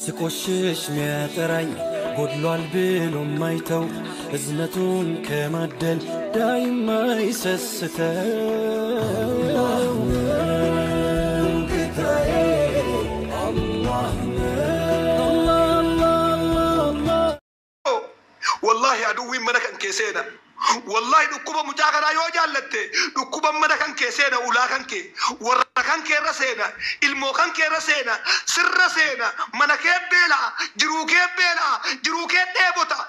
ስቆሽሽ ሚያጠራኝ ጎድሏል ብሎ ማይተው እዝነቱን ከማደል ዳይማ ይሰስተው ጌታዬ አላህ ነው። Wallahi aduwwiin mana kan kee seena. Wallahi dhukkuba mucaa kanaa yoo jaallatte dhukkuba mana kan kee seena, ulaa kan kee, warra kan kee irra seena, ilmoo kan kee irra seena, sirra seena, mana kee beela'a, jiruu kee beela'a, jiruu kee dheebota.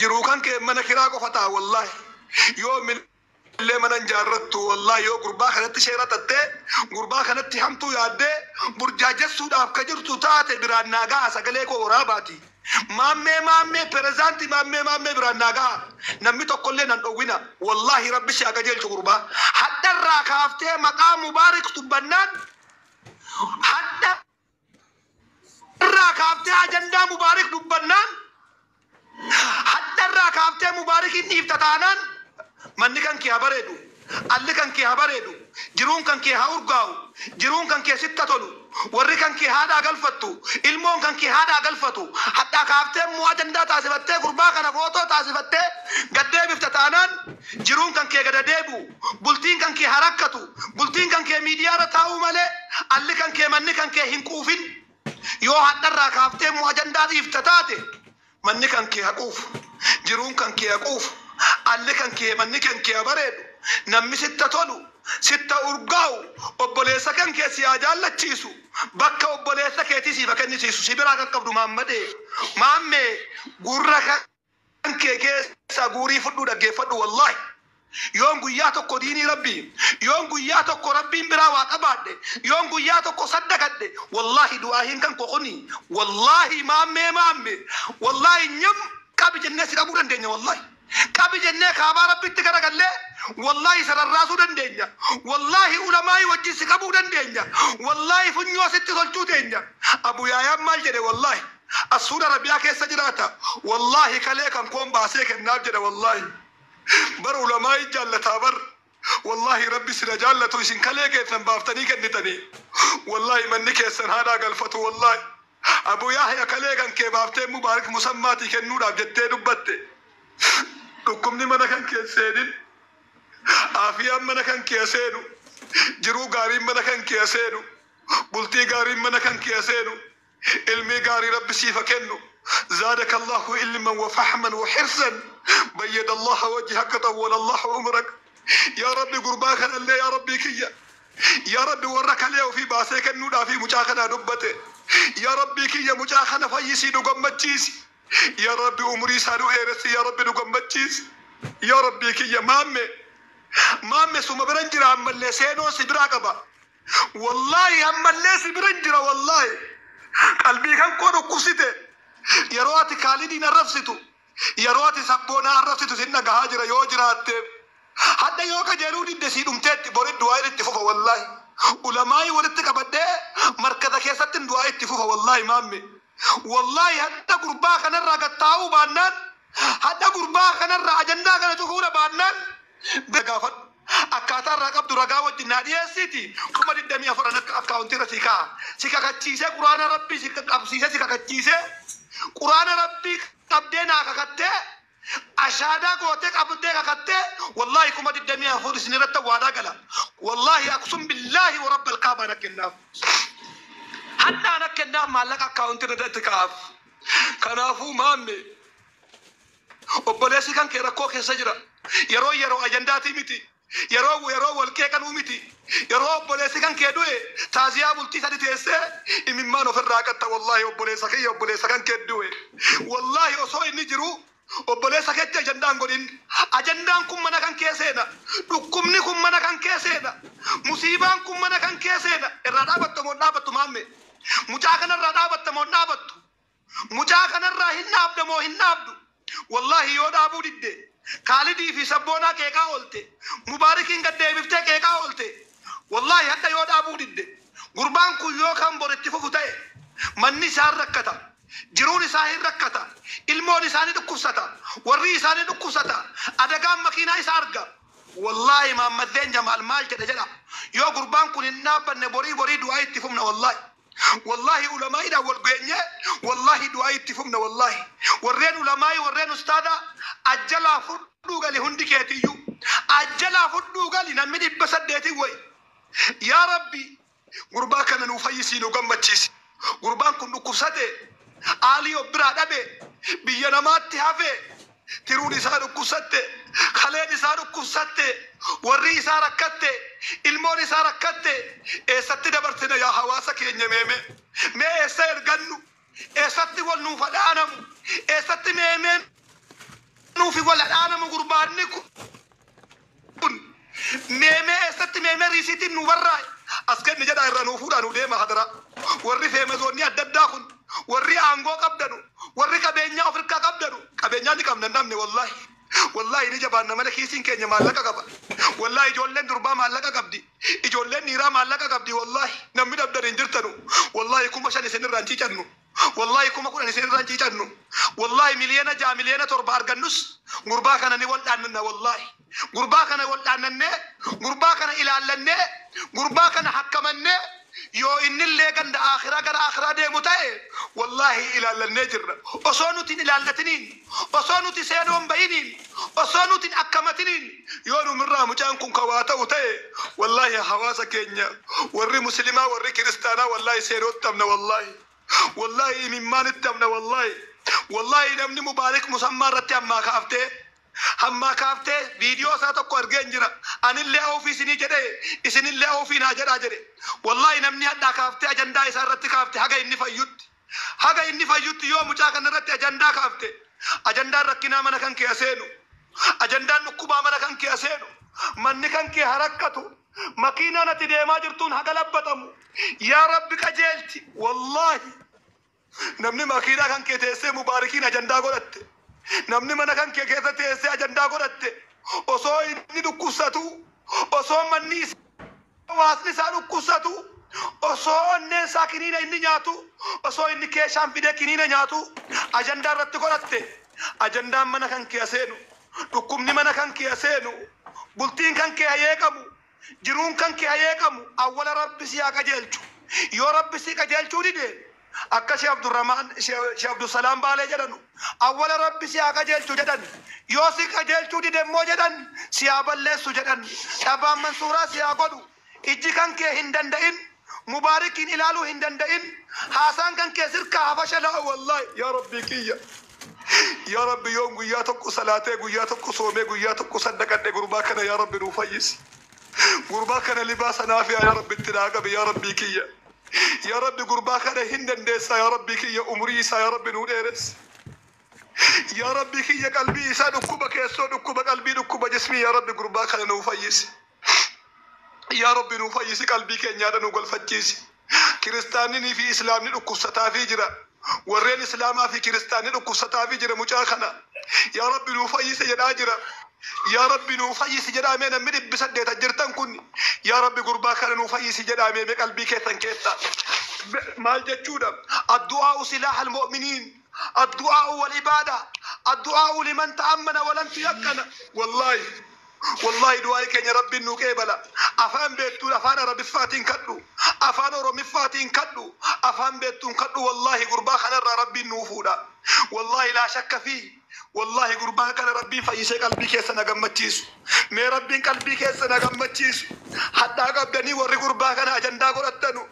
Jiruu kan kee mana kiraa qofa ta'a wallahi. Yoo illee mana hin jaarrattu wallahi, yoo gurbaa kanatti sheeratattee, gurbaa kanatti hamtuu yaaddee burjaajessuudhaaf ka jirtu taate, biraan naa ga'a, sagalee koo waraabaati. Maammee, maammee pirezidaantii, maammee, maammee biraan naa ga'a. Namni tokkollee nan dhowwina. Wallahi rabbi si haa qajeelchu gurbaa. Haddarraa kaaftee maqaa Mubaarik dubbannaan, haddarraa kaaftee ajandaa Mubaarik dubbannaan, haddarraa kaaftee Mubaarikin dhiifta taanaan, manni kan kee haa bareedu, alli kan kee haa bareedu, jiruun kan kee haa urgaa'u, jiruun kan kee sitta tolu, warri kan kee haadhaa galfattu, ilmoon kan kee haadhaa galfatu. Hadhaa kaaftee immoo ajandaa taasifattee, gurbaa kana footoo taasifattee gaddeebifta taanaan, jiruun kan kee gada deebi'u, bultiin kan kee haa rakkatu, bultiin kan kee miidiyaarra taa'uu malee alli kan kee, manni kan kee hin quufin. Yoo hadharraa kaaftee immoo ajandaa dhiifta taate, manni kan kee haquuf, jiruun kan kee haquuf, alli kan kee, manni kan kee haa bareedu, namni sitta tolu, sitta urgaa'u, obboleessa kan kee si haa jaallachiisu, bakka obboleessa keetii siif haa kennisiisu. Si biraa kan qabdu maammadee, maammee, gurra kan kee keessa guurii fudhuu dhaggeeffadhu. Wallaahi yoon guyyaa tokko diinii rabbii, yoon guyyaa tokko rabbiin biraa waa qabaadhe, yoon guyyaa tokko saddaqadhe, wallaahi du'aahin kan koo kuni, wallaahi maammee, maamme, wallaahi nyam qabi jennee si qabuu dandeenya. Wallaahi qabi jennee kaabaa rabbitti garagallee wallaahi sararraasuu dandeenya. Wallaahi ulamaa'ii wajjin si qabuu dandeenya. Wallaahi funyoo sitti tolchuu teenya. Abu Yaayaan maal jedhe? Wallaahi Asuud Arabiyaa keessa jiraata. Wallaahi kalee kan koon baasee kennaaf jedhe. Wallaahi bar ulamaa'ii jaallataa bar. Wallaahi rabbi sina jaallatu. Isin kalee keessan baaftanii kennitanii, wallaahi manni keessan haadhaa galfatu. Wallaahi Abu Yaahya, kalee kan kee baaftee Mubaarak Musammaatii kennuudhaaf jettee dubbatte, dhukkubni mana kan kee seenin, aafiyaan mana kan kee seenu, jiruu gaariin mana kan kee seenu, bultii gaariin mana kan kee seenu, ilmii gaarii rabbi siifa kennu. زادك الله علما وفهما وحرصا، بيض الله وجهك، طول الله عمرك. يا ربي قرباك اللي يا ربي كيا يا ربي ورك لي في باسيك النودا في مجاخنا دبته. يا ربي كيا مجاخنا فيسي نقمتشيس. يا ربي عمري سانو ايرسي. يا ربي نقمتشيس. يا ربي كيا مامي، مامي سuma biran jira ammallee, seenoo si biraa qaba. Wallaahi ammallee si biran jira. Wallaahi qalbii kan koo dhukkubsite. Yeroo ati Kaalidiin arrabsitu, yeroo ati Sabboonaa arrabsitu sin dhagahaa jira. Yoo jiraatte hadda yoo qajeeluu didde, sii dhumteetti. Bori du'aa itti fufa. Wallaahi ulamaayii walitti qabadhee markata keessatti du'aa itti fufa. Wallaahi maamme, wallaahi hadda gurbaa kanarraa gattaa'uu baannaan, hadda gurbaa kanarraa ajandaa kana cufuudha baannaan, gaafadhu. Akkaataa irraa qabdu ragaa wajjin naa dhiyeessiiti, 24,000 akka akkaawuntii irra si kaa'a. Si kakachiisee, quraana rabbii si qabsiisee, si kakachiisee, quraana rabbii qabdee naa kakattee, ashaadaa gootee qabdee kakattee, wallaahi 24,000 isin irratti waadaa gala. Wallaahi أقسم بالله ورب الكعبة na kennaaf. Hadhaa na kennaaf, maallaqa akkaawuntii irratti kaa'aaf. Kanaafuu maamme, obboleessi kan kee rakkoo keessa jira. Yeroo yeroo ajandaatii miti. Yeroo yeroo wal qeeqanuu miti. Yeroo obboleessi kan kee du'e taaziyaa bultii sadi teessee imimmaan ofirraa qatta. Wallaahi obboleessa kiyya, obboleessa kan kee du'e. Wallaahi osoo inni jiru obboleessa keetti ajandaan godhin. Ajandaan kun mana kan kee seena. Dhukkubni kun mana kan kee seena. Musiibaan kun mana kan kee seena. Irraa dhaabattu moo hin dhaabattu maamme? Mucaa kanarraa dhaabatta moo hin dhaabattu? Mucaa kanarraa hin dhaabda moo hin dhaabdu? Wallaahi yoo dhaabuu didde, Kaalidii fi Sabboonaa qeeqaa oolte, Mubaarikiin gad deebiftee qeeqaa oolte, wallaahi hadda yoo dhaabuu didde, gurbaan kun yoo kan boritti fufu ta'e, manni isaa hin rakkata, jiruun isaa hin rakkata, ilmoon isaa ni dhukkubsata, warri isaa ni dhukkubsata, adagaan makiinaa isa arga. Wallaahi Maammaddeen Jamaal maal jedhe jedha? Yoo gurbaan kun hin dhaabbanne, borii borii du'aa itti fufna wallaahi. Wallaahi ulamaa'iidhaan wal geenye, wallaahi du'aa itti fufna. Wallaahi warreen ulamaa'ii, warreen ustaadaa, ajjalaa fudhuu gali, hundi keetiyyuu ajjalaa fudhuu gali. Namni 800 wayi. Yaa Rabbi, gurbaa kana nuu fayyisii, nu gammachiisi. Gurbaan kun dhukkubsate, aalii of biraa dhabe, biyya namaatti hafe. Tiruun isaa dhukkubsatte, kaleen isaa dhukkubsatte, warri isaa rakkatte, ilmoon isaa rakkatte. Eessatti dabarsina yaa hawaasa keenya? Meeme mee eessa ergannu? Eessatti wal nuuf dhaanamu? Eessatti meemeen nuufi wal dhaanamu? Gurbaanni kun meemee eessatti meemee riisiitiin nu barraa'e as kenni jedha, irra nuu fuudhaa, nu deema hadara. Warri feemezoonni adda addaa kun, warri aangoo qabdanu, warri qabeenyaa Afrikaa qabdanu, qabeenyaa ni qabna namni. Wallaahi, wallaahi ni jabaanna malee kiisiin keenya maallaqa qaba. Wallaahi ijoolleen durbaa maallaqa qabdi, ijoolleen dhiiraa maallaqa qabdi. Wallaahi namni dhabdan hin jirtanu. Wallaahi 5,000 isinirraa hin ciicannu. Wallaahi 10,000 isinirraa hin ciicannu. Wallaahi 6 miliyoona, 7 miliyoona argannus gurbaa kana ni wal dhaannanna. Wallaahi gurbaa kana wal dhaannannee, gurbaa kana ilaallannee, gurbaa kana hakkamannee, yoo innillee ganda akhiraa gara akhiraa deemu ta'e, wallaahi ilaallannee jirra. Osoo nuti hin ilaallatiniin, osoo nuti seenoon bayiniin, osoo nuti hin akkamatiniin, yoo numirraa mucaan kun kawaa ta'u ta'e, wallaahi hawaasa keenya, warri muslimaa, warri kiristaanaa, wallaahi seenootti amna. Wallaahi, wallaahi imimmaanitti amna. Wallaahi, wallaahi namni Mubaarik Musammaa irratti ammaa kaaftee, hammaa kaaftee viidiyoo isaa tokko argeen jira. Anillee ofii isinii jedhe, isinillee ofii naa jedhaa jedhe. Wallaahi namni hadhaa kaaftee ajandaa isaa irratti kaafte, haga inni fayyutti, haga inni fayyutti yoo mucaa kana irratti ajandaa kaafte, ajandaan rakkinaa mana kan kee seenu, ajandaan dhukkubaa mana kan kee seenu, manni kan kee harakkatu, makiinaan ati deemaa jirtuun haga labbatamu. Yaa Rabbi qajeelchi. Wallaahi namni makiinaa kan kee teessee Mubaarikiin ajandaa godhatte, namni mana kan kee keessa teessee ajandaa godhatte, osoo inni dhukkubsatu, osoo manni isaa, hawaasni isaa dhukkubsatu, osoo onneen isaa kiniina inni nyaatu, osoo inni keeshaan fidee kiniina nyaatu ajandaa irratti godhatte, ajandaan mana kan kee seenu, dhukkubni mana kan kee seenu, bultiin kan kee hayeeqamu, jiruun kan kee hayeeqamu. Awwala Rabbi si haa qajeelchu. Yoo Rabbi si qajeelchuu dide, akka Sheekh Abdurrahmaan, Sheekh Abdusalaam Baalee jedhanu, awwala Rabbi si haa qajeelchu jedhan. Yoo si qajeelchuu dide immoo jedhan, si haa balleessu jedhan, dhabaan mansuuraa si haa godhu. Ijji kan kee hin danda'in, Mubaarikiin ilaaluu hin danda'in, haasaan kan kee sirkaa hafashalaa. Wallaahi yaa Rabbii kiyya, yaa Rabbi, yoon guyyaa tokko salaatee, guyyaa tokko soomee, guyyaa tokko saddaqadhe, gurbaa kana yaa Rabbi nuu fayyisi. Gurbaa kana libaasa naaf yaa Rabbi itti naa qabi. Yaa Rabbii kiyya, yaa Rabbi, gurbaa kana hin dandeessa. Yaa Rabbii kiyya, umurii isaa yaa Rabbi nuu dheeressi. Yaa Rabbii kiyya, qalbii isaa dhukkuba keessoo, dhukkuba qalbii, dhukkuba jismii, yaa Rabbi gurbaa kana nuu fayyisi. Yaa Rabbi nuu fayyisi, qalbii keenyaadha nu galfachiisi. Kiristaannii fi Islaamni dhukkubsataafii jira. Warreen Islaamaa fi Kiristaanni dhukkubsataafii jira mucaa kana. Yaa Rabbi nuu fayyisi jedhaa jira. Yaa Rabbi nuu fayyisi jedhaa. Mee namni 800 jirtan kun, yaa Rabbi gurbaa kana nuu fayyisi jedhaa mee qalbii keessan keessa. Maal jechuudha? الدعاء سلاح المؤمنين، الدعاء والعبادة، الدعاء لمن تأمن ولم تيقن. والله، والله du'aa keenya Rabbiin nuu qeebala. Afaan beektuun, afaan Arabiffaatiin kadhu, afaan Oromiffaatiin kadhu, afaan beektuun kadhu. Wallaahi gurbaa kanarraa Rabbiin nuu fuudha. Wallaahi لا شك فيه. Wallaahi gurbaa kana Rabbiin fayyisee qalbii keessa na gammachiisu. Mee Rabbiin qalbii keessa na gammachiisu. Hadhaa qabdanii warri gurbaa kana ajandaa godhattanu,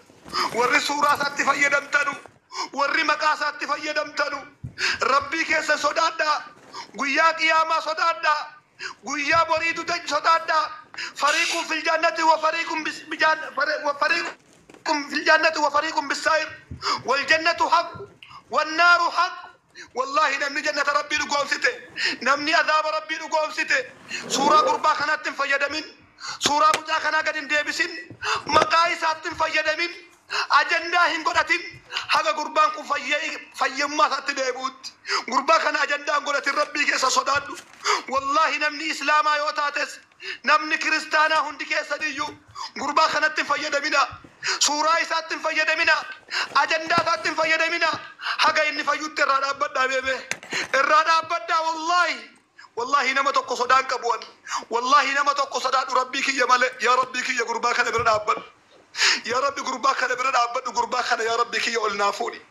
warri suuraa isaatti fayyadamtanu, warri maqaa isaatti fayyadamtanu, Rabbii keessa sodaadhaa. Guyyaa qiyaamaa sodaadhaa. Guyyaa boriitu sodaadhaa. فريق في الجنة وفريق في الجنة وفريق بالسعير. والجنة حق والنار حق. والله namni jannata Rabbii dhugoomsite, namni azaaba Rabbii dhugoomsite, suuraa gurbaa kanaatti hin fayyadamin, suuraa mucaa kanaa gad hin deebisin, maqaa isaatti hin fayyadamin, ajandaa hin godhatin. Haga gurbaan kun fayyummaa isaatti deebi'utti gurbaa kana ajandaa hin godhatin. Rabbii keessa sodaadhu. Wallaahi namni Islaamaa yoo taates, namni Kiristaanaa hundi keessan iyyuu gurbaa kanatti hin fayyadamina, suuraa isaatti hin fayyadamina, ajandaa isaatti hin fayyadamina. Haga inni fayyutti irraa dhaabbadhaa, beebe irraa dhaabbadhaa. Wallaahi, wallaahi nama tokko sodaan qabu an. Wallaahi nama tokko sodaadhu Rabbii kiyya malee. Yaa Rabbii kiyya, gurbaa kana bira dhaabbadhu. Yaa Rabbi, gurbaa kana bira dhaabbadhu. Gurbaa kana, yaa Rabbi kiyya, ol naa fuudhi.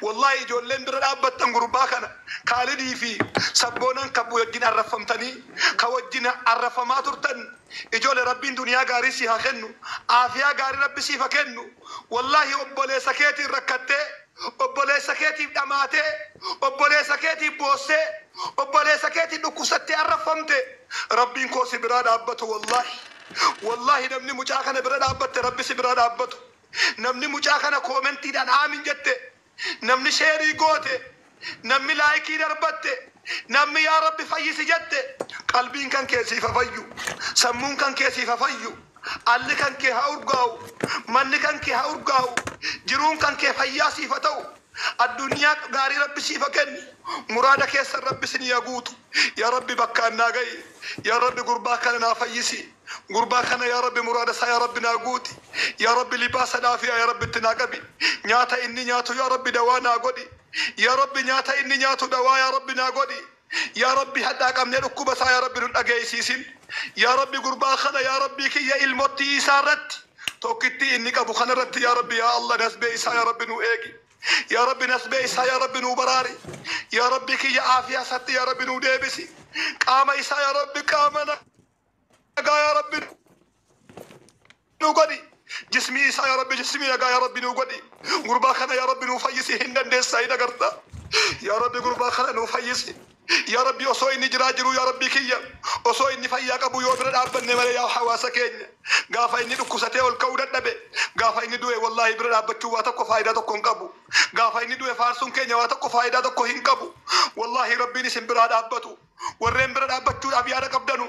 Wallaahi, ijoolleen bira dhaabbattan gurbaa kana, Kaalidii fi Sabboonan kan wajjin arrafamtanii, ka wajjin arrafamaa turtan, ijoole, Rabbiin duniyaa gaarii si haa kennu, aafiyaa gaarii Rabbi siif haa kennu. Wallaahi, obboleessa keetiin rakkattee, obboleessa keetiif dhamaatee, obboleessa keetiif boossee, obboleessa keetiin dhukkubsattee arrafamte, Rabbiin koo si biraa dhaabbatu. Wallaahi, wallaahi, namni mucaa kana bira dhaabbatte, Rabbi si biraa dhaabbatu. Namni mucaa kana koomentiidhaan aamin jette, namni share goote, namni like darbatte, namni yaa Rabbi fayyisi jette, qalbiin kan kee siif haa fayyu, sammuun kan kee siif haa fayyu, alli kan kee haa urgaa'u, manni kan kee haa urgaa'u, jiruun kan kee fayyaa siif haa ta'u, addunyaa gaarii Rabbi siif haa kennu, muraada keessan Rabbi sin yaa guutu. Yaa Rabbi, bakkaan naa ga'i. Yaa Rabbi, gurbaa kana naa fayyisi. Gurbaa kana, yaa Rabbi, muraada isaa, yaa Rabbi, naa guuti. Yaa Rabbi, libaasa naafiyaa, yaa Rabbi, itti naa qabi. Nyaata inni nyaatu, yaa Rabbi, dawaa naa godhi. Yaa Rabbi, nyaata inni nyaatu dawaa, yaa Rabbi, naa godhi. Yaa Rabbi, hadhaa qabnee dhukkuba isaa, yaa Rabbi, nu dhageessisin. Yaa Rabbi, gurbaa kana, yaa Rabbi kiyya, ilmottii isaa irratti, tokkittii inni qabu kana irratti, yaa Rabbi, yaa Allah, nasbee isaa, yaa Rabbi, nu eegi. Yaa Rabbi, nasbee isaa, yaa Rabbi, nu baraari. Yaa Rabbi kiyya, aafiyaa isaatti, yaa Rabbi, nu deebisi. Qaama isaa, yaa Rabbi, qaama nagaa, yaa Rabbi, nu godhi. Jismii isaa, yaa Rabbi, jismii nagaa, yaa Rabbi, nu godhi. Gurbaa kana, yaa Rabbi, nu fayyisi. Hin dandeessaa, hin agarta. Yaa Rabbi, gurbaa kana nu fayyisi. Yaa Rabbi, osoo inni jiraa jiru, yaa Rabbi kiyya, osoo inni fayyaa qabu yoo bira dhaabbanne malee, yaa hawaasa keenya, gaafa inni dhukkubsatee ol ka'uu dadhabe, gaafa inni du'e, wallaahi, bira dhaabbachuu waa tokko faayidaa tokko hin qabu. Gaafa inni du'e faarsuun keenya waa tokko faayidaa tokko hin qabu. Wallaahi, Rabbiin isin biraa dhaabbatu. Warreen bira dhaabbachuudhaaf yaada qabdanu,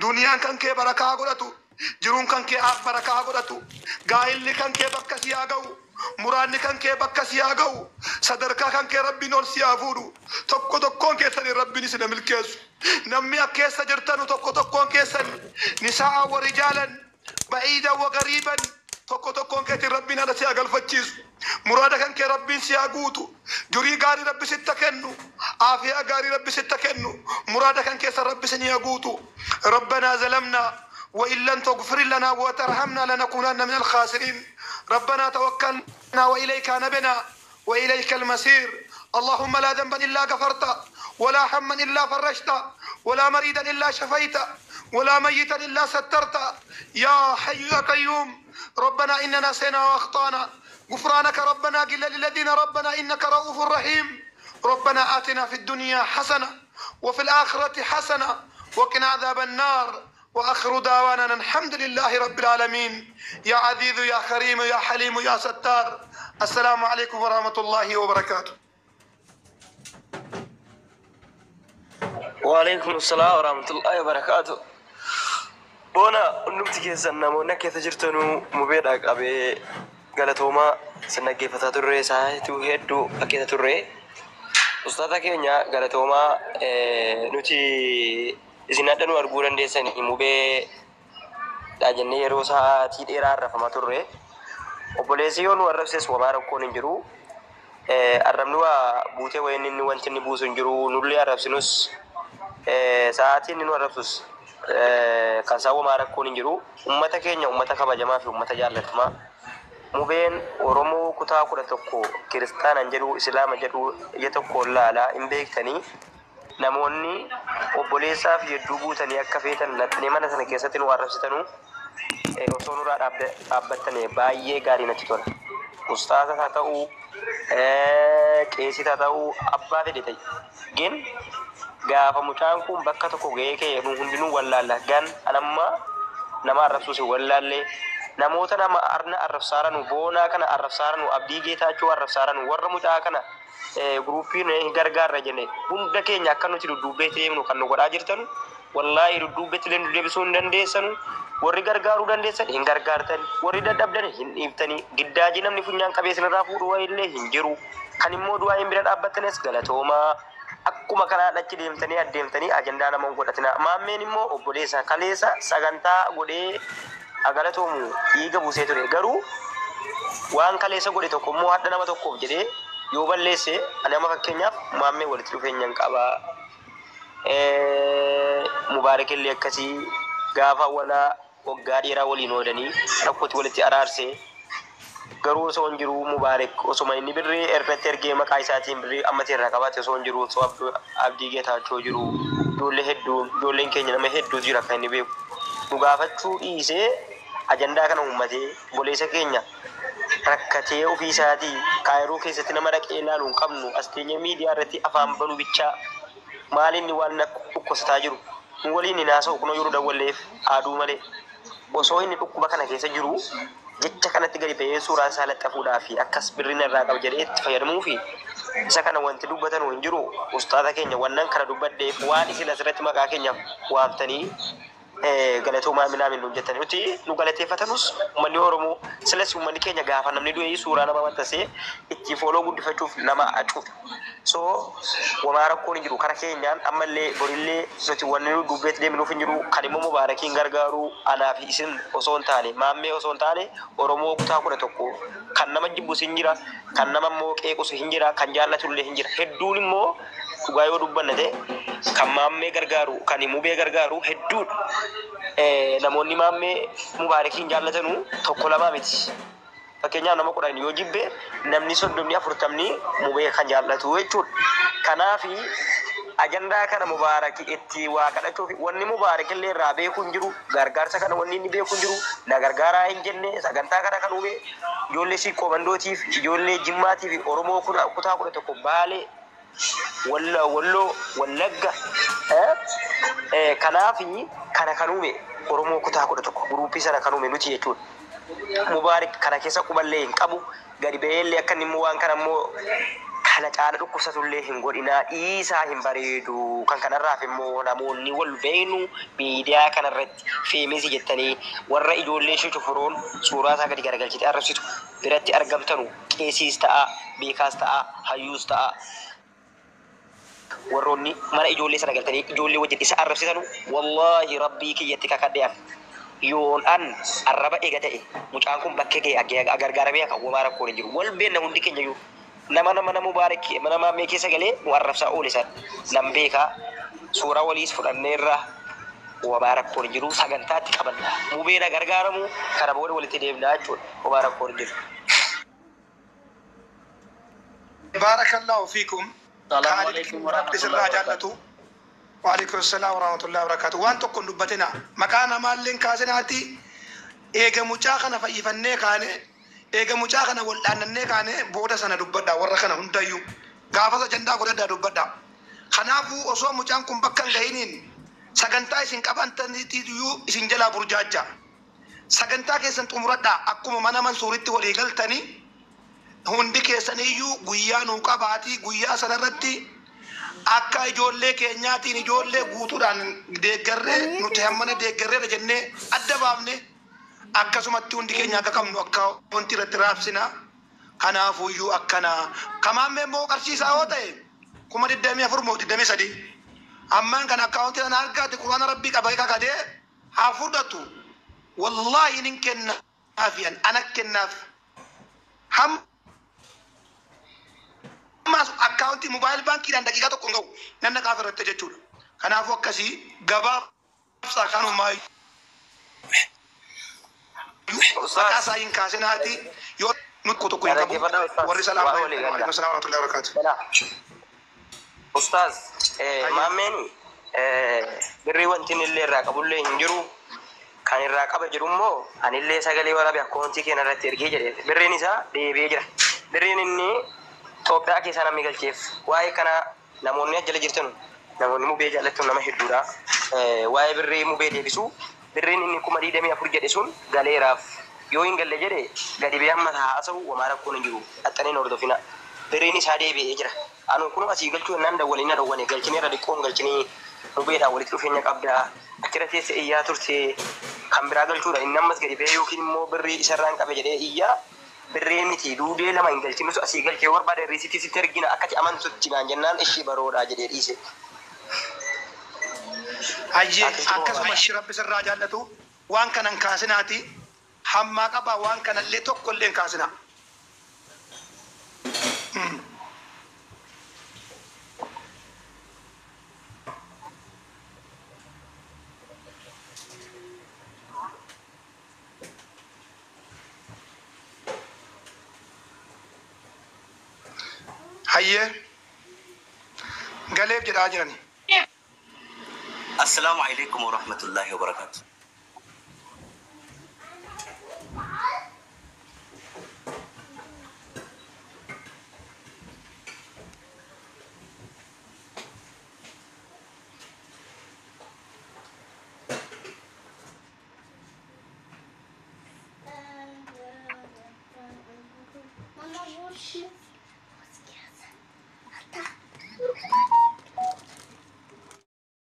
duniyaan kan kee barakaa godhatu, jiruun kan kee barakaa godhatu, gaa'illi kan kee bakka si haa ga'u, muraanni kan kee bakka si haa ga'u, sadarkaa kan kee Rabbiin ol si haa fuudhu. Tokko tokkoon keessanii Rabbiin isin milkeessu. Namni akka keessa jirtanu, tokko tokkoon keessan, نساء ورجالا، بعيدا وقريبا, tokko tokkoon keetiin Rabbiin ala si haa galfachiisu. Muraada kan kee Rabbiin si haa guutu. Jurii gaarii Rabbi sitta kennu, aafiyaa gaarii Rabbi sitta kennu, muraada kan keessa Rabbi sin haa guutu. ربنا ظلمنا وإن لم تغفر لنا وترحمنا لنكونن من الخاسرين. ربنا توكلنا وإليك أنبنا وإليك المصير. اللهم لا ذنبا إلا غفرت، ولا هما إلا فرجت، ولا مريدا إلا شفيت، ولا ميتا إلا سترت، يا حي يا قيوم. ربنا إننا نسينا وأخطأنا، غفرانك ربنا قل للذين ربنا إنك رؤوف رحيم. ربنا آتنا في الدنيا حسنة وفي الآخرة حسنة وقنا عذاب النار. وآخر دعوانا أن الحمد لله رب العالمين. يا عزيز يا كريم يا حليم يا ستار. السلام عليكم ورحمة الله وبركاته. وعليكم السلام ورحمة الله وبركاته. Boona hundumti keessan, namoonni akka keessa jirtanuu, mubeedha qabee galatoomaa. Sin dhaggeeffataa turre, sa'aatii hedduu akka keessa turre. Ustaata keenya, galatoomaa. Nuti isin adda nu arguu dandeessanii mubee dha jennee yeroo sa'aatii dheeraa arrafamaa turre. Obboleessi yoo nu arrabses wamaa rakkoon hin jiru. Arrabni waa buutee wayin inni wanti inni buusu hin jiru. Nullee arrabsinus, sa'aatiin inni nu arrabsus kan isaan wamaa rakkoon hin jiru. Ummata keenya, ummata kabajamaa fi ummata jaallatamaa. Mubeen Oromoo kutaa 11, kiristaanan jedhu, Islaama jedhu, ija tokkoon laalaa hin beektanii. Namoonni obboleessaaf hedduu buutanii akka feetan laxxanii mana sana keessatti nu arrabsitanuu, osoo nurraa dhaabbattanii baay'ee gaarii natti tola. Ustaasa haa ta'uu, qeesii haa ta'uu, abbaa fedhe ta'e. Gin gaafa mucaan kun bakka tokko ga'ee ka'e nu hundinuu wallaalla. Gan anamma nama arrabsuus hin wallaalle. Namoota nama arna arrabsaaranu, Boonaa kana arrabsaaranu, Abdii Geetaachoo arrabsaaranu, warra mucaa kana guruupiin hin gargaarra jenne, hunda keenya akka nuti dudduubbee deemnu kan nu godhaa jirtanu, wallaahi, dudduubbeetti illee nu deebisuu hin dandeessanu. Warri gargaaruu dandeessan hin gargaartan, warri dadhabdan hin dhiiftanii, giddaajii namni funyaan qabee isinirraa fuudhu wayillee hin jiru. Kan immoo du'aa hin bira dhaabbattanis galatoomaa. Akkuma kanaan achi deemtanii adeemtanii ajandaa nama hin godhatina. Maammeen immoo obboleessa kaleessa sagantaa godhee galatoomu dhiiga buusee ture. Garuu waan kaleessa godhe tokko immoo hadha nama tokkoof jedhee yoo balleesse, ani amma fakkeenyaaf maammee walitti dhufeenya hin qaba. Mubaarak illee akkasii gaafa walaa waggaa dheeraa waliin oolanii rakkootti walitti araarsee. Garuu osoo hin jiru Mubaarik osuma inni birrii irratti ergee maqaa isaatiin birrii ammatti irraa qabaate osoo hin jiru osoo Abdii Geetaachoo jiru ijoollee hedduu ijoolleen keenya nama hedduutu jira kan inni beeku. Nu gaafachuu dhiisee ajandaa kana uummatee obboleessa keenya rakkatee ofii isaatii Kaayiroo keessatti nama dhaqee ilaalu hin qabnu as teenyee miidiyaa irratti afaan banu bichaa maal inni waan dhukkubsataa jiru nu waliin hin haasa'u kunoo yeroo dawwalleef aaduu malee osoo inni dhukkuba kana keessa jiru jecha kanatti gadi ba'ee suuraa isaa laxxafuudhaa fi akkas birriin irraa qaba jedhee itti fayyadamuu fi isa kana wanti dubbatan hin jiru. Ustaaza keenya wannan kana dubbadheef waan isin asirratti maqaa keenya waamtanii galatoomaa minaamin nuun jettanii nuti nu galateeffatanus uummanni Oromoo silas uummanni keenya gaafa namni du'e suuraa nama maxxansee itti fooloo guddifachuuf nama acuudha. So wamaa rakkoon hin jiru kara keenyaan ammallee borillee nuti wanni nu dubbeetti deemnuuf hin jiru kan immoo Mubaarakiin gargaaru anaa fi isin osoo hin taane maammee osoo hin taane Oromoo kutaa 11 kan nama jibbus hin jira kan nama immoo qeequs hin jira kan jaallatullee hin jira hedduun immoo dhugaa yoo dubbanna ta'e kan maammee gargaaru kan mubee gargaaru hedduudha. Namoonni maammee Mubaarakiin jaallatanu tokko lamaa miti. Fakkeenyaaf nama 10 yoo jibbe namni 30 40 mubee kan jaallatu jechuudha. Kanaafi ajandaa kana Mubaaraki itti waa kadhachuuf wanni Mubaarak illee irraa beeku hin jiru gargaarsa kana wanni inni beeku hin jiru na gargaaraa hin jenne sagantaa kana kan uume ijoollee Siiqqoo Mandootiif ijoollee Jimmaatiif Oromoo kutaa 11 Baalee Walloo Wallagga kanaafi kana kan uume Oromoo kutaa 11 guruupii sana kan uume nuti jechuudha. Mubaarik kana keessa quballee hin qabu gadi ba'eellee akka inni immoo waan kana immoo kana caala dhukkubsatullee hin godhinaa dhiisaa hin bareedu kan kanarraaf immoo namoonni wal beeknu miidiyaa kanarratti feemisi jettanii warra ijoollee ishee chufuroon suuraa isaa gadi garagalchite arrabsitu biratti argamtanu qeesiis ta'a beekaas ta'a hayyuus ta'a warroonni mana ijoollee sana galtanii ijoollee wajjin isa arrabsitanu wallaahi rabbii kiyyatti kakadhe an yoon an arraba eega ta'e mucaan kun bakkee ga'e gargaaramee akka wamaa rakkoon hin jiru wal beenna hundi keenya iyyuu nama nama nama Mubaarak mana maammee keessa galee nu arrabsaa oole san nan beekaa suuraa waliis fudhanneerra wamaa rakkoon hin jiru sagantaatti qabanna mubee na gargaaramu kana booda walitti deemnaa jechuudha wamaa rakkoon hin jiru. Barakallahu fiikum. Salaamu alaikum Rabbi warahmatullahi sirraa wabarakatuh. jaallatu. Waalaikum salaam warahmatullahi wabarakatuh. Waan tokko hin dubbatina. Maqaa namaallee hin kaasinaati. Eega mucaa kana fayyifannee kaane, eega mucaa kana wal dhaannannee kaane booda sana dubbadha warra kana hundayyuu. Gaafas ajandaa godhadhaa dubbadha. Kanaafuu osoo mucaan kun bakka hin gahiniin sagantaa isin qabantaniitiyyuu isin jalaa burjaajja. Sagantaa keessan xumuradhaa akkuma mana Mansuuritti walii galtanii hundi keessaniyyuu guyyaa nuu qabaatii guyyaa sanarratti akka ijoollee keenyaatiin ijoollee guutuudhaan deeggarree nuti hammana deeggarreedha jennee adda baafne akkasumatti hundi keenya akka qabnu akka wanti irratti raabsina. Kanaafuyyuu akkana. Kamaammee immoo qarshii isaa yoo ta'e 24,000 moo 23. Ammaan kana akkaawuntii sana argaate quraana rabbii qabee kakatee haa fudhatu. Wallaahi nin kennaafi ana kennaaf. Hammaas akkaawuntii mobaayil baankiidhaan daqiiqaa tokko hin ga'u nan naqaaf irratti jechuudha. Kanaafuu akkasii gabaabsaa kanumaa maqaa isaa hin kaasinaati yoo nuti tokko hin qabu Dhaggeeffadhaa ustaaz. warri salaam Waa walii galla. alaikum salaam warahmatullahi wabarakatuh. Ustaaz, maammeen birrii wanti inni illee irraa qabullee hin jiru. Kan irraa qaba jiru immoo anillee sagalee waraabe akkoontii keenya irratti ergee jedhe. Birriin isaa deebi'ee jira. Birriin inni Itoophiyaa keessaa namni galcheef waa'ee kana namoonni as jala jirtan namoonni mubee jaallattan nama hedduudha. Waa'ee birrii mubee deebisu birriin inni 24,000 jedhe sun galeeraaf yoo hin galle jedhe gadi ba'ee amma haasa'u wamaa rakkoon hin jiru. Dhaxxaniin hordofina. Birriin isaa deebi'ee jira. Anu kun asii galchuu jennaan dawwalanii na dhowwane galchineerra xiqqoon galchinii mubeedhaan walitti dhufeenya qabda. Achirra teesse iyyaa turte kan biraa galchuudha. Inni ammas gadi ba'ee yookiin immoo birrii isarraan qabe jedhee iyyaa birrii miti duudee lama hin galchinus asii galchee barbaade riisitii sitti ergina akkati amantutti naan jennaan ishii baroodhaa jedhee dhiise. Hayyee akkasuma ishii rabbi sirraa jaallatu waan kanan kaasinaati hammaa qabaa waan kanallee tokko illee hin kaasinaa. Hayyee galeef jedhaa jirani. Assalaamu alaikum warahmatullahi wabarakatuh.